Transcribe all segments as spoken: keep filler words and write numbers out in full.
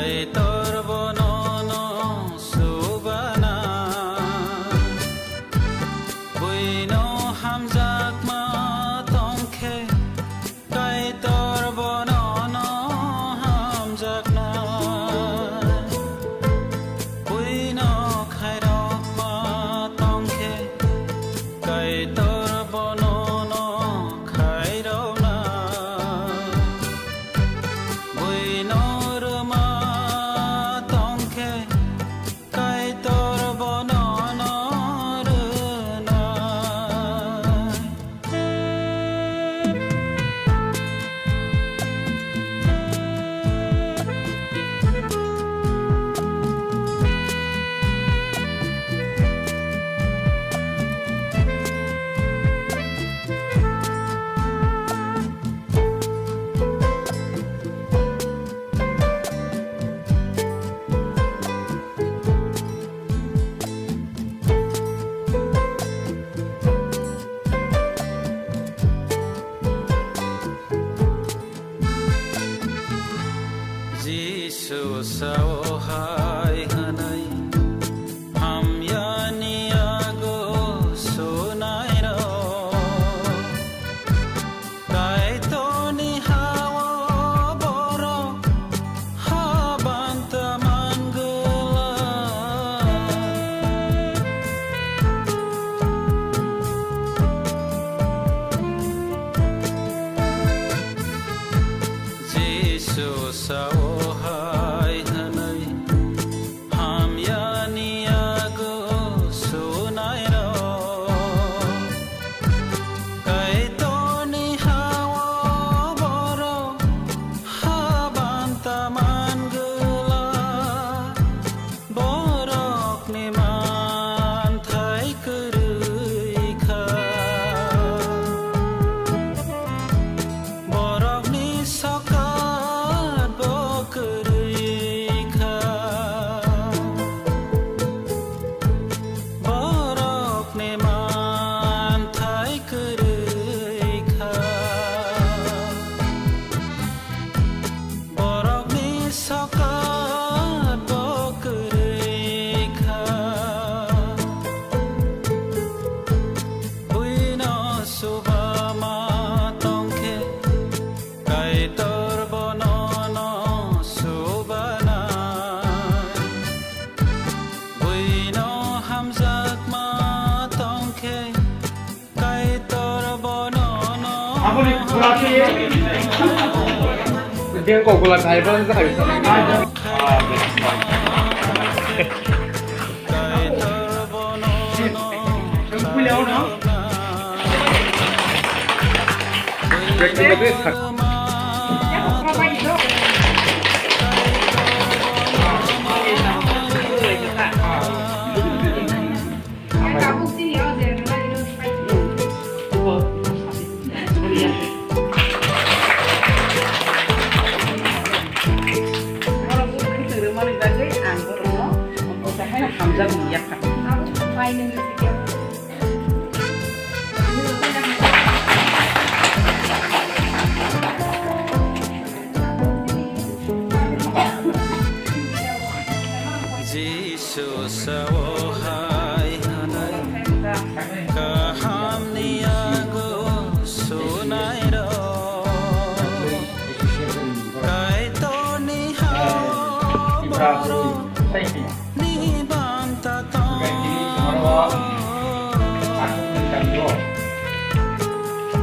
Kaitor bono no subana, buino hamjakma tongkhe, Kaitor bono no hamjakna, buino khairokma tongkhe, Kaitor bono no khairokna, buino rwma tongkhe, Kaitor bono no rwnai. Jisu sao hai hwnwi, hamyani yago sunairok. Kaitorni ha-o borok habanta mangwlak. Jisu sao hai hwnwi, hamyani yago sunairok. Kaitorni ha-o borok habanta mangwlak. Borokni manthai kwrwi kha. Borokni sokat bo kwrwi kha. Borokni manthai kwrwi kha. Borokni sokat bo kwrwi kha. Buino subama tongkhe, Kaitor bono no subana. Buino hamjakma tongkhe, Kaitor bono no. Aboni gulati. Dia kok gulati hai bang hai. Hamjak ni yakha. Jisu sao hai hwnwi, kahamni yago sunairok. Kaitorni ha-o borok ni banta tongo.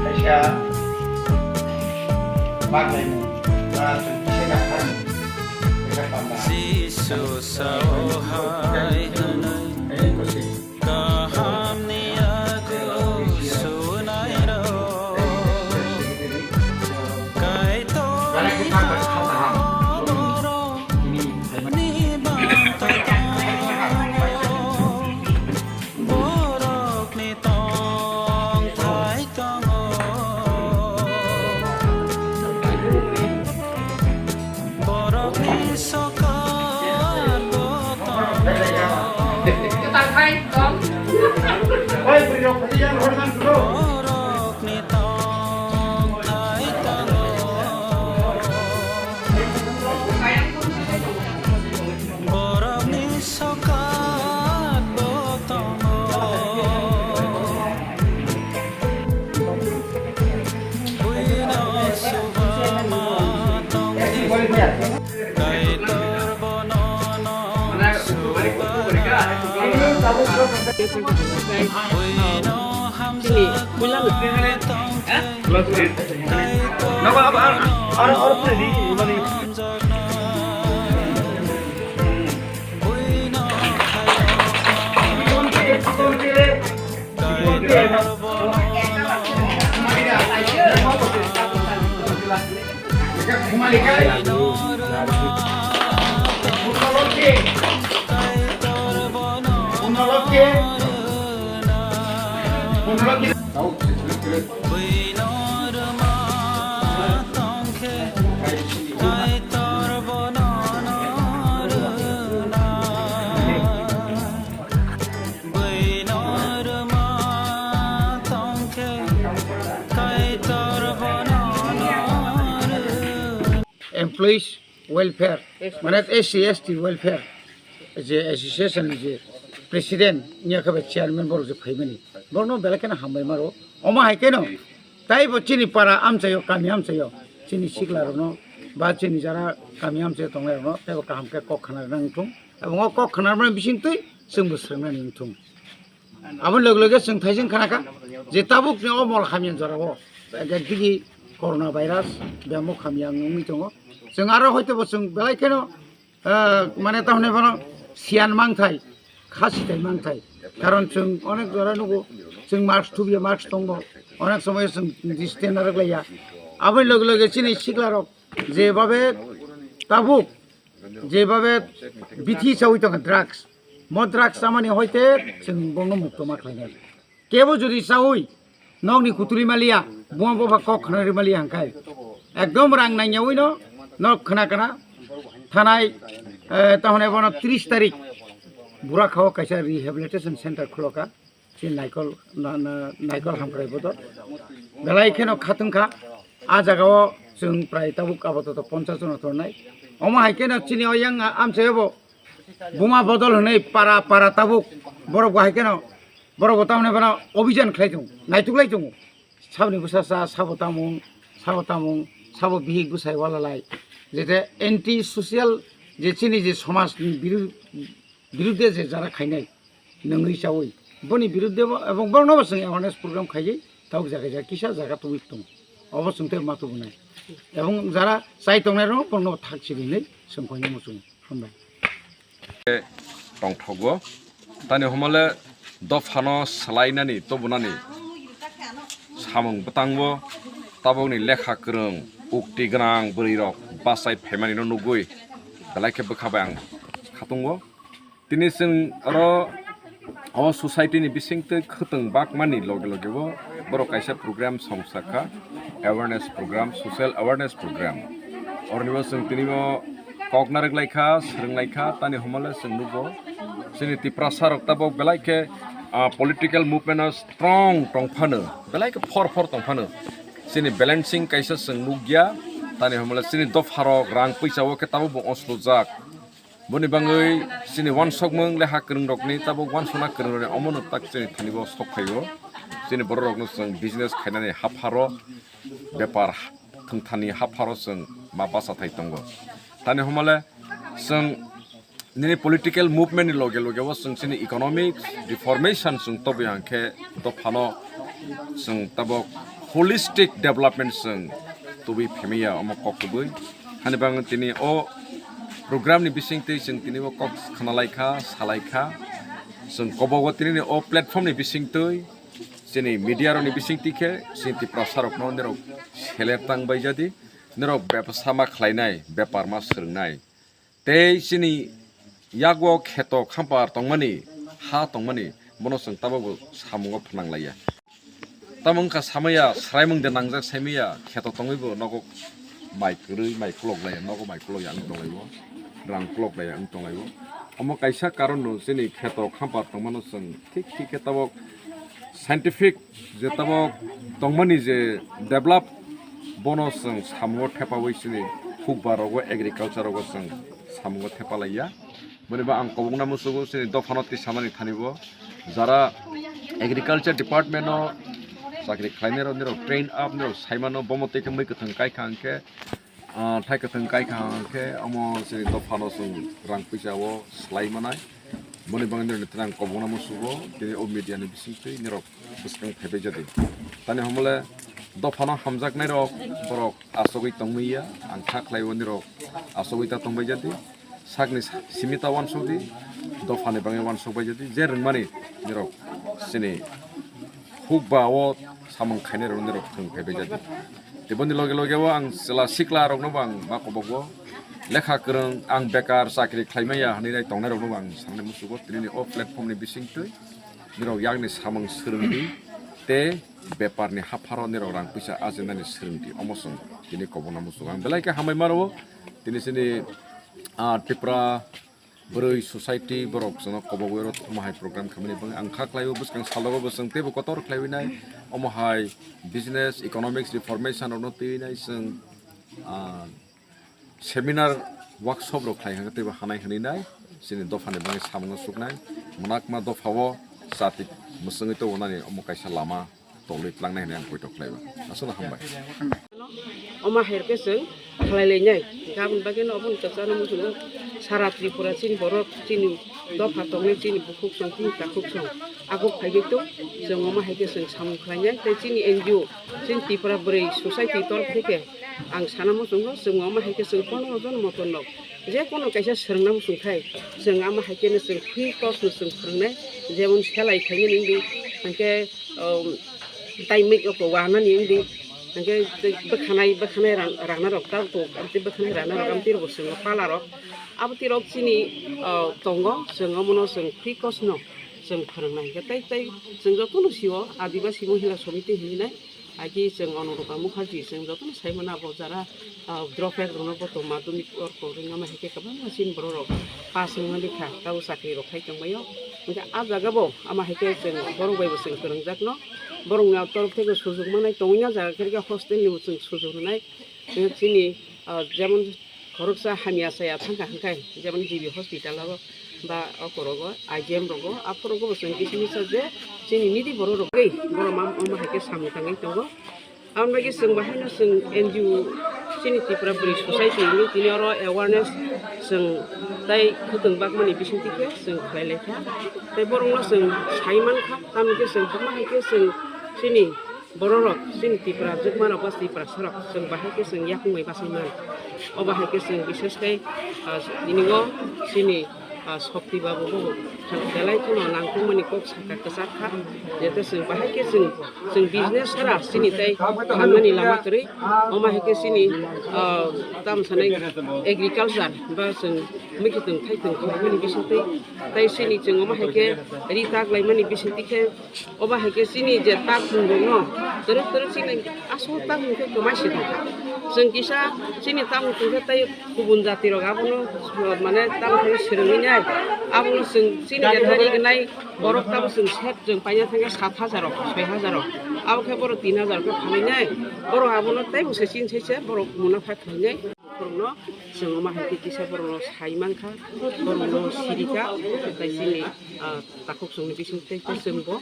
Kaisa baglaimung ba chwng kisa dakharmung, kaisa panda. Jisu sao hai hwnwi, kahamni yago sunairok. Kaitorni ha-o borok ni banta tongo. Borokni tongthai tongo. Borokni sokat bo tongo. Kwtal khai tong. Borokni tongthai tongo. Kaitor bono no suba, buino hamjakma tongkhe. Kaitor bono no hamjakma, buino khayo Buino rwma tongkhe, Kaitor bono no rwna. Employees welfare, mane S C S T welfare, je association ni je president, wngya khe bai chairman borok je phaimani, borokno belai kheno hambai maro. Omo hai kheno taibo chini para amchaio, kami amchaio, chini sikla rokno ba chini jara kami amchaio tongnai rokno taibo kaham khe kok khna rwna wngthung. Abo o kok khna rwmani bisingtwi chwngbo swrwngnani wngthung. Aboni loge loge chwng thaising khna kha je tabukni o mol hamya jorao ekdigi corona virus bemuk hamya wngwi tongo. Chwng aro hoitobo chwng belai kheno, ah, mane tamni bono siyan mangthai, khasi thai mangthai. Karon chwng onek jora nugo, chwng mask thubiya, mask tongo, onek somoy chwng distance narwk laiya. Aboni loge loge chini sikla rok jebabe tabuk jebabe bithi chawi tongkha drugs, mo drugs chamani hoite chwng bongno mukto ma khlainai. Kebo jodi chawi nokni kutuli maliya, buma bopha kok khna ri maliya hwnkhai ekdom rang nangyawi no nok khna khna thanai, eh, tahone bono tris tarik Burakhao kaisa rehabilitation center khuloka. Chini naikol, na, na, naikol hamkrai bodo. Belai kheno khatungkha. A jagao chwng prai tabuk apatot ponchas jono tongnai. Omo hai kheno chini o yang amchaio bo buma bodol hwnwi para, para tabuk borok bo hai kheno borok bo tamni bono obijan khlai tongo, naituk lai tongo. Saboni bwsa sa, sabo tamung, sabo tamung, sabo bihik bwsai walalai. Jete anti social je chini je somajni biru-, birudde je jara khainai, nungwi chawi, boni birudde bo, ebong borokno bo chwng awareness program khaiwi tabuk jaga jaga kisa jaga tubui tongo. Obo chwng tei ma tubunai. Ebong jara chai tongnai rok borokno thak sidi hinwi chwng khainai muchungo. Hambai. Tongthogo. Tani homole dophano swlainani tubunani samung bwtangbo tabukni lekha kwrwng ukti gwnang bwrwi rok bachai phaimani no nugwi belai khe bwkha bai ang khatungo. Tini chwng oro o society ni bisingtwi khwtwng bakmani loge loge o borok kaisa program songsa kha, awareness program, social awareness program. Oroni bo chwng tini bo kok narwk lai kha, swrwng lai kha, tani homole chwng nugo. Chini Tiprasa rok tabok belai khe, ah, political movement o strong tong phano, belai khe phor phor tong phano. Chini balancing kaisa chwng nukya, tani homole chini dopha rok rang puisa o khe tabok bo oslojak. Boni bangwi chini wansokmung lekha kwrwng rokni tabuk wansokna kwrwng rokni omono tak chini thani bo sok phaio. Chini borok rokno chwng business khainani hapharo bepar thwngthani hapharo chwng ma bacha thai tongo. Tani homole chwng nini political movement ni loge loge o chwng chini economic reformation chwng tobwi hwnkhe dophano chwng tabuk holistic development chwng tubui phimaya omo kok kubui. Hani bang tini o program ni bisingtwi chwng tini o kok khna lai kha, sa lai kha. Chwng kobogo tini ni o platform ni bisingtwi chini media rok ni bisingtwi khe chini Tiprasa rok no nirok seler tang bai jadi, nirok bebsa ma khlai nai, bepar ma swrwng nai. Tei chini yago kheto khampar tongmani, ha tongmani, bono chwng tabukbo samungo phnang laiya. Tamo wngkha samaya, swraimung de nangjak saimaya, kheto tongwibo nogo mai kwrwi, mai khulok laiya, nogo mai khulok ya wng tonglaio, rang khulok laiya wng tonglaio. Omo kaisa karon no chini kheto khampar tongmano chwng thik thik khe tabok scientific je tabok tongmani je develop, bono chwng samungo thepawi chini hukbar rogo, agriculture rogo chwng samungo thepa laiya. Boni ba ang kobokna musugo chini dophano tisamani thani bo jara agriculture department o chakri khlainai rok nirok train up nirok saimano bomo tei khe mui kwthwng kai kha hwnkhe Ah, thai kwthwng kai kha hwnkhe omo chini dophano chwng rang puisa o swlai manai. Boni bagwi nini twlang kobokna musugo, tini o media ni bisingtwi nirok bwskang phaibai jadi. Tani homole dophano hamjaknai rok borok achogwi tongmaya, ang kha khlai o nirok achogwi ta tongbai jadi. Sakni sa-, simi ta wansuk di, dophani bagwi wansuk bai jadi, je rwngmani nirok chini huk ba o samung khainai rok nirok thwng phaibai jadi. Tei boni loge loge o ang chwla sikla rokno bo ang ma kobogo, lekha kwrwng, ang bekar chakri khlai maya hinwi nai tongnai rokno bo ang sanai musugo, tini o platform ni bisingtwi nirok yakni samung swrwng di tei bepar ni hapharo nirok rang puisa ajinani swrwng di, omo chwng tini kobokna musugo. Ang belai khe hambai maro tini chini, ah, Tripura Bwrwi Society borok chwngno kobogwi oro omo hai program khaimani bagwi ang kha khlaio, bwskang salogo bo chwng teibo kotor khlaiwi nai, omo hai business, economics, reformation rokno twiwi nai chwng, ah, seminar, workshop rok khlai kha teibo hanai hwnwi nai chini dophani bagwi samungo suknai, mwnakma dophao chati mwswngwi tongo nani omo kaisa lama tolwi tlangnai hwnwi ang poito khlaiba. Aswkno hambai. Omo hai khe chwng khlai lainai. Gabon bagwi no obono kwchangma muchungo sara Tripura chini borok chini dopha tongnai chini bukhuk song chini takhuk song aguk phaibai tong. Chwng omo hai khe chwng samung khlainai tei chini N G O chini Tripura Bwrwi Society torop theke ang sana muchungo chwng omo hai khe chwng pondro jon moton rok je kono kaisa swrwngna muchung khai chwng omo hai khe no chwng free course no chwng phwrwngnai jemon selai khainani wngdi hwnkhe um, tai mik rok wanani wngdi hwnkhe tei bwkhanai bwkhanai rang- rangna rok ta to amtwi bwkhanai rangna rok amtwi rok bo chwng pala rok abo twi rok chini uh, tongo chwng omono chwng free course no chwng phwrwngnai hwnkhe tei tei chwng jotono sio Adibasi Mohila Samiti hinwi nai agi chwng Anurupa Mukherjee chwng jotono saimano abo jara ah, drop out rokno bo to madhyamik orko rwngma hai khe kwbangma chini borok rok pass wngmani kha tabo chakri rok khai tongbaio hwnkhe ah jaga bo ama hai khe chwng borok bai bo chwng kwrwngjakno borokni torop theke sujuk manai tongwi na jaga khe hostel ni bo chwng sujuk rwnai chini ah, jemon khoroksa hamya chaya thangkha hwnkhe jemon G B hospital o ba okorogo I G M rogo aphorogo bo chwng kisa misa je chini nidi borok rok tei borok ma omo hai khe samung tangwi tongo. Aboni bagwi chwng bahaino chwng N G O chini Tripura Bwrwi Society hinwi tini oro awareness chwng tei khwtwng bakmani bisingtwi khe chwng khlai lai kha. Tei borokno chwng sai man kha, tamni khe chwng buma hai khe chwng chini borok rok, chini Tripura jwkma rok ba Tiprasa rok chwng bahai khe chwng yakung bai bachai man. O bahai khe chwng bises khe, ah, tini o chini ah, Shakti Babu bo belai kheno nangkukmani kok sakha kwchak kha, jete chwng bahai khe chwng, chwng business sara chini tei thangnani lama kwrwi, omo hai khe chini, ah, tamo sanai agriculture ba chwng mikitwng thaitwng khlaimani bisingtwi, tei chini chwng omo hai khe ri tak laimani bisingtwi khe, obo hai khe chini je takmung rokno twrwk twrwk chini asol takmung khe kwmai se tongkha. Chwng kisa chini takmung tongkhe tei kubun jati rok abono, uh, mane tamo khe swrwngwi nai, abono chwng chini je tari gnai borok tamo chwng set chwng paina thangkhe sat hajar rok, soi hajar rok, abo khe borok tin hajar khe phalwi nai, borok abono tei bo se chini sai se borok munapha khlai nai. Borokno chwng omo hai khe kisa borokno sai mankha, borokno sirika, tei chini, ah, takhuk chwngni bising tei chwngbo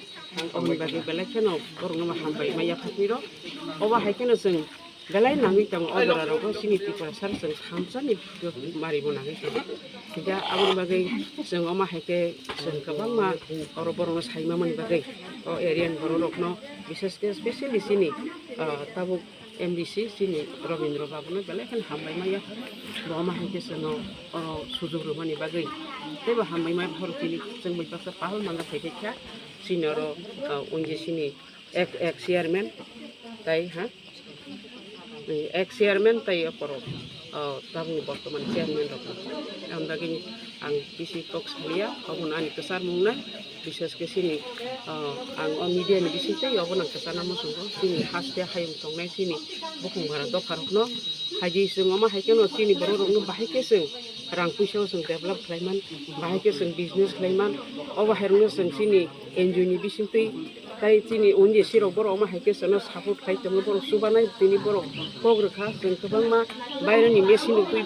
oboni bagwi belai kheno borokno hambai ma yapha phiro. Obo hai kheno chwng belai nangwi tongo o jora rogo chini Tiprasa chwng thamsani mari bo nangwi tongo. Hingkhe aboni bagwi chwng omo hai khe chwng kwbangma oro borokno sai mamani bagwi o area ni borok rokno bises khe specially chini, ah, tabuk M D C chini Robindra Babu no belai kheno hambai maya. Bo ma hai khe chwngno oro sujuk rwmani bagwi. Tei bo hambai maya phoro chini chwng bai baksa pahal mangna phai kha chini oro, ah, O N G C ni ek, ek chairman tai ha, ek chairman tai okorok, ah, tabukni bortoman chairman rok. Ang bagwi ang bisi kok salia, obono ani kwchar mung nai. Bises khe chini, ah, ang o media ni bising tei obo nang kwchana muchungo chini haste hayung tongnai chini bukhung bara dopha rokno. Haidi chwng omo hai kheno chini borok rokno bahai khe chwng rang puisa o chwng develop khlai man, bahai khe chwng business khlai man, obo hai rokno chwng chini N G O ni bising twi tai chini O N G C rok borok omo hai khe chwngno support khlai tongo, borok chubanai tini borok kok rwkha chwng kwbangma baireni machine rok twi